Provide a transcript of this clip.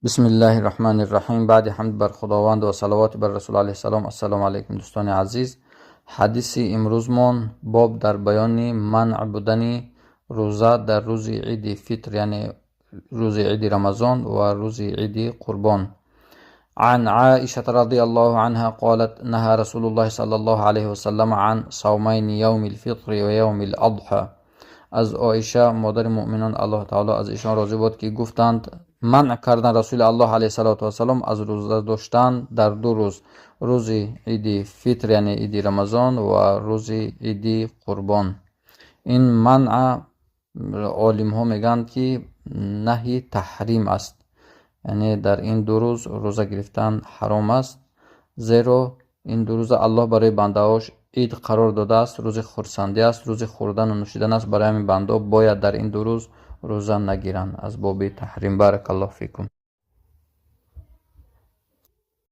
بسم الله الرحمن الرحیم. بعد حمد بر خداوند و صلوات بر رسول علیه السلام. السلام علیکم دوستان عزیز. حدیث امروزمان باب در بیان منع بودن روزه در روز عید فطر، یعنی روز عید رمضان و روز عید قربان. عن عائشة رضي الله عنها قالت: نهى رسول الله صلى الله عليه وسلم عن صومين، يوم الفطر ويوم الأضحى. از عایشه، مادر مؤمنان، الله تعالی از ایشان راضی باد، که گفتند: منع کردن رسول الله علیه الصلاة والسلام از روزه داشتن در دو روز، روز عید فطر، یعنی عید رمضان، و روز عید قربان. این منع عالم ها میگند که نهی تحریم است، یعنی در این دو روز روزه گرفتن حرام است، زیرا این دو روز الله برای بنده هاش عید قرار داده است، روز خرسندی است، روز خوردن و نوشیدن است. برای همین بنده باید در این دو روز روزه نگیرند، از باب تحریم. بارک الله فیکم.